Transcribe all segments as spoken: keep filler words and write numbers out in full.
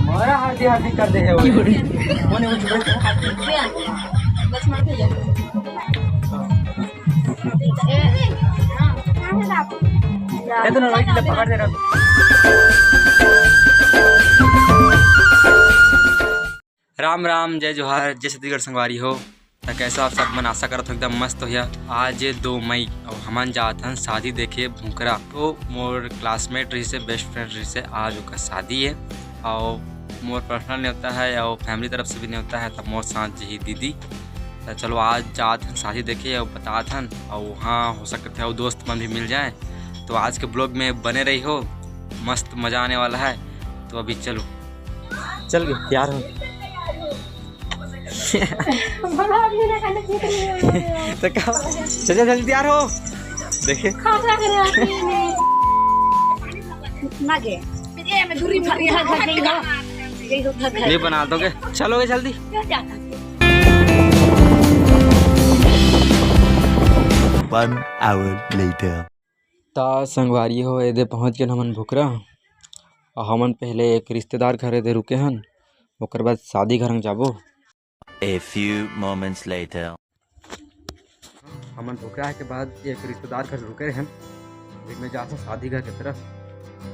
हमारा हाथी हाथी कर दे है वो। कौन है वो छोटा? लक्ष्मण भैया। ये तो ना, पकड़ दे रहा। राम राम, जय जोहार, जय छत्तीसगढ़ संगवारी हो। त कैसा आप सब मन? आशा करत हो एकदम मस्त होइहा। आज दो मई अउ हमन जात हन शादी देखे भुखरा। तो मोर classmate रहिसे, best friend रहिसे, आज ओकर शादी है अउ मोर personal नेवता है अउ family तरफ से भी नेवता है, त मोर साथ जही दीदी। त चलो आज जात हन शादी देखे अउ बतात हन, अउ वहाँ हो सकत है अउ दोस्त मन भी मिल जाए। तो आज के vlog में बने रही हो, मस्त मजा आने वाला है। तो अभी चलो, चल गए, तैयार हो। तो का, चल, चल, जल्दी तैयार हो। देखिए। ना गए। ये मैं दूरी भाग, भाग, भाग, भाग, भाग। ये तो भाग, भाग। नहीं बना दोगे, चलोगे जल्दी। क्या जाता? One hour later। त संगवारी हो, एदे पहुँच गेन हमन भुखरा। अउ हमन पहले एक रिश्तेदार घर एदे रुके हन, ओकर बाद शादी घर जाबो। A few moments later। हमन भुखरा के बाद एक रिश्तेदार घर रुके रहेन, जेमे जात हन शादी घर के तरफ।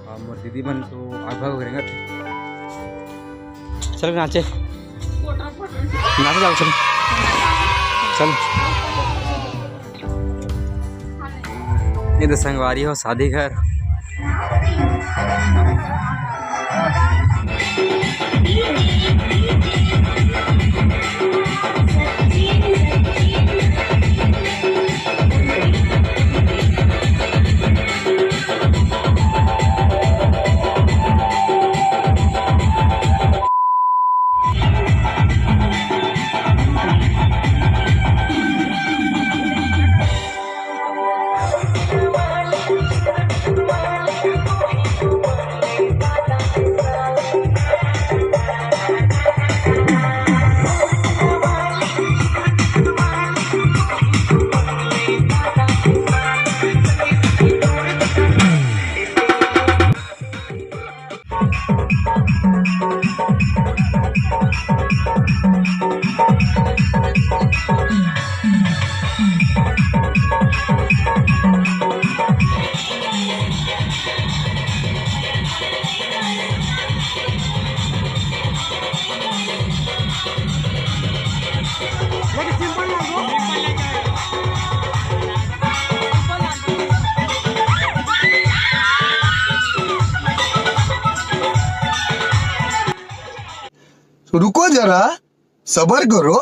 अउ मोर दीदी मन तो आग भाग रेंगत हे। चल नाचे, नाचे जाओ, चल, चल। ये तो संगवारी हो शादी घर। रुको जरा, सबर करो।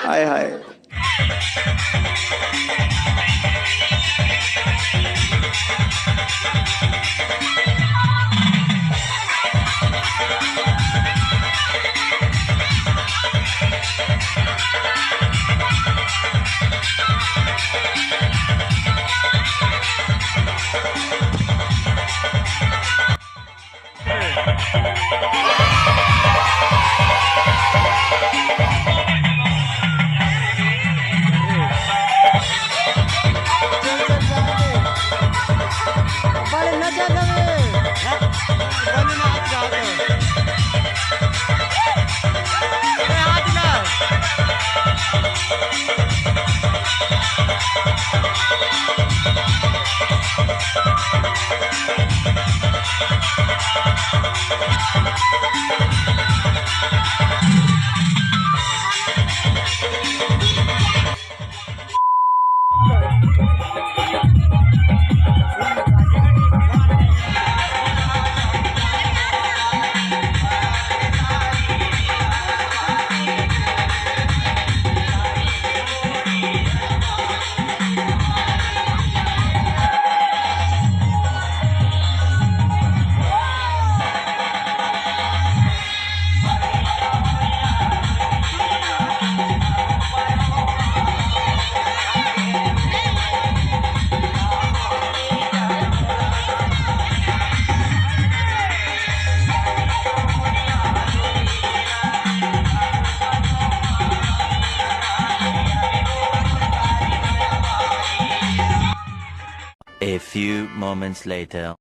हाय हाय। Few moments later.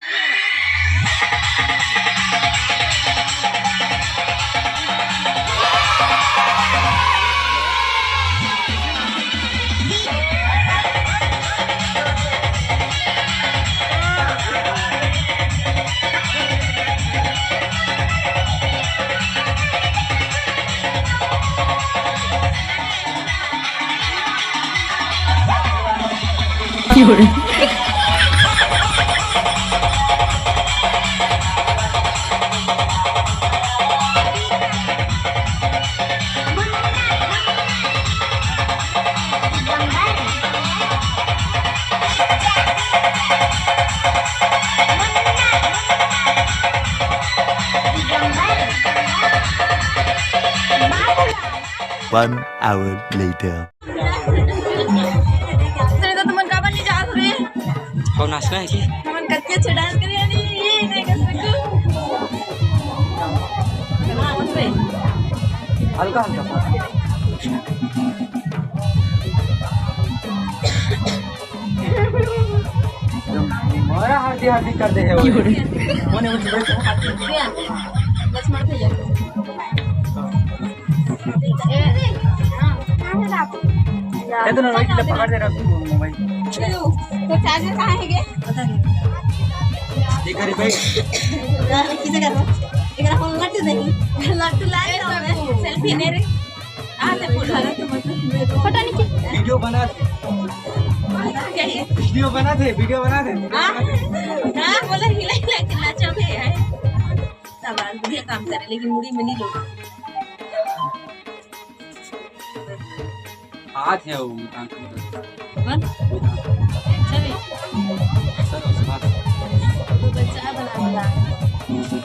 One hour later. अरे तो तुमन काबर नहीं जात हो रे? और नाचना है कि? हमन कतके अच्छा डांस करे यानी ये नहीं कर सकूं। हल्का हल्का। मोरा हल्दी हल्दी कर दे है वो। मोने उठ बैठ। लक्ष्मण भैया। ए, ए, हाँ, कहाँ है आप? ये तो ना, वही पकड़ दे रहा मोबाइल। तो चार्जर कहाँ है गे? पता नहीं। देख रे भाई। यार, किसे कर रहा? एक रहा लट्टू नहीं। लट्टू लाए ना मैं। सेल्फी ले रे। आ, ते बोल। फोटो नीचे। वीडियो बना दे। क्या है? वीडियो बना दे, वीडियो बना दे। हाँ? हाँ, बोला हिला हिला के नाचो बे, है। शाबाश, बढ़िया काम करे, लेकिन मुड़ी में नहीं लो। हाथ है वो, कौन? चलिए। सर, उसका वो तो चाय बना, बना।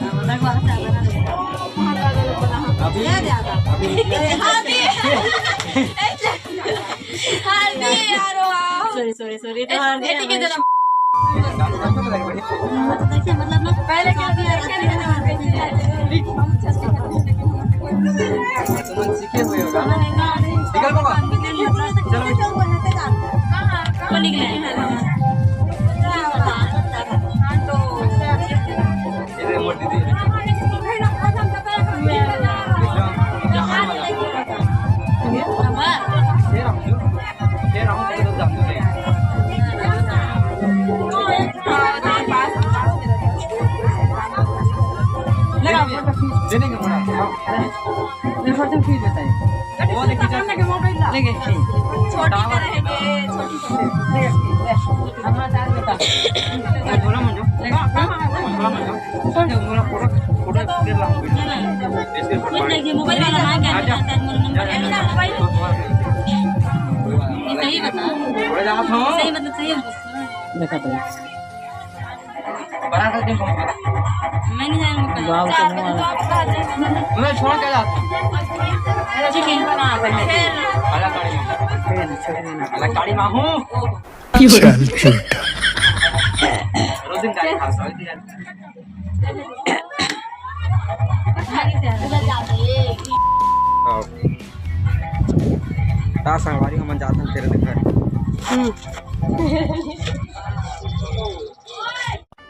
हाँ, बना, बना, चाय बना ले। अभी, क्या ज्यादा? अभी हाँ, भी। हाँ, भी यार, वाह। सॉरी, सॉरी, सॉरी, तो हार गया। देखिए, जरा। देखिए, मतलब ना, पहले क्या किया, सीखे हुए हो ना? निकल बाबा। चलो बेटा। वो निकले। ये रे मोटी दी। ये राम जी। ये राम जी, तो जानते हैं। दे देंगे थोड़ा। हाँ। छोटी तो रहेंगे, छोटी तो। सही बता। सही, मतलब, सही है। देखा तो। मैं नहीं जाऊंगा। मैं छोड़ के जाता हूँ। ठीक है। अलग गाड़ी में। अलग गाड़ी में हूँ। चल झूठा। रोज दिन गाड़ी खा सकते हैं। ता संगवारी हमन जात हन तेरे घर।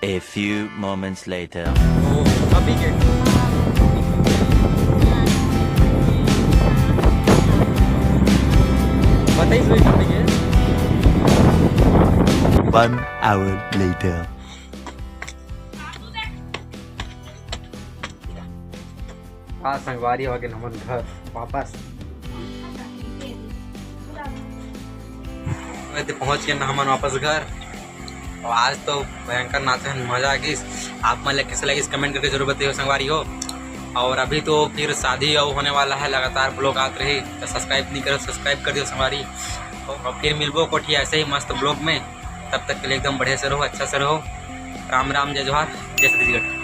A few moments later. अभी के बताइए, अभी के। One hour later. आज संगवारी हो गए हमन घर वापस। पहुंच गए ना हमन वापस घर। और आज तो भयंकर नाचे हन, मजा आ गइस। आप मन ला कैसे लगिस, comment करके जरूर बताइयो संगवारी हो। और अभी तो फिर शादी अउ होने वाला है, लगातार vlog आत रही, तो subscribe नहीं करो, subscribe कर दियो संगवारी। और फिर मिलबो कोठी ऐसे ही मस्त vlog में, तब तक के लिए एकदम बढ़िया से रहो, अच्छा से रहो। राम राम, जय जोहार, जय छत्तीसगढ़।